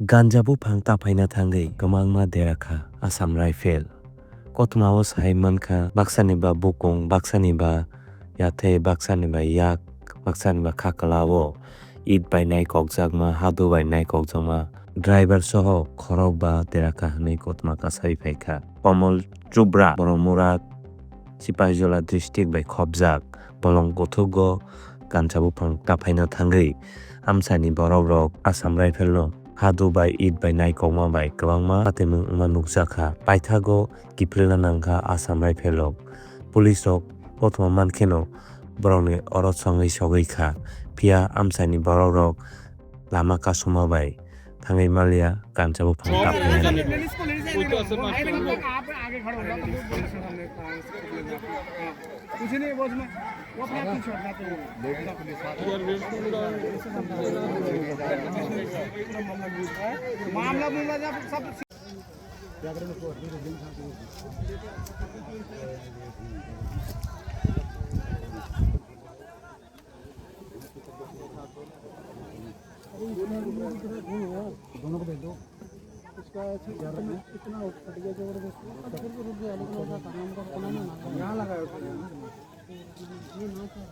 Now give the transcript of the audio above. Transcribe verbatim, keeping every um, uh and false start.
Ganja buphang taphaina thangwi kwbangma dera kha Assam Rifle. Kothoma o sai mankha, baksani ba bukung, baksani ba yathai, baksani ba yak, baksani ba khakwla o it bai naikokjakma, hadu bai naikokjakma, driver soho khorok ba dera kha hwnwi kothoma kasawi phaikha. Komol Chubra, Boromura, Sipahijola district bai khopjak bolong kuthugo ganja buphang taphaina thangwi amchaini borokrok Assam Rifle no hadu bai it bai naikokma bai kwbangma atemung wngma nukjakha. Paithago kiphilna nangkha Assam Rifle rok. Police rok kothoma mankheno borokni oro chongwi sogwi kha, phiya amchaini borokrok lama kasuma bai thangwi maliya ganja buphang taphainani. दोनों को भेज दो। इसका ऐसे इतना, इतना फट गया जबरदस्त। फिर भी रुक गया, लेकिन उसका काम का होना ना, ना। यहाँ लगाया उसने। ये ना था।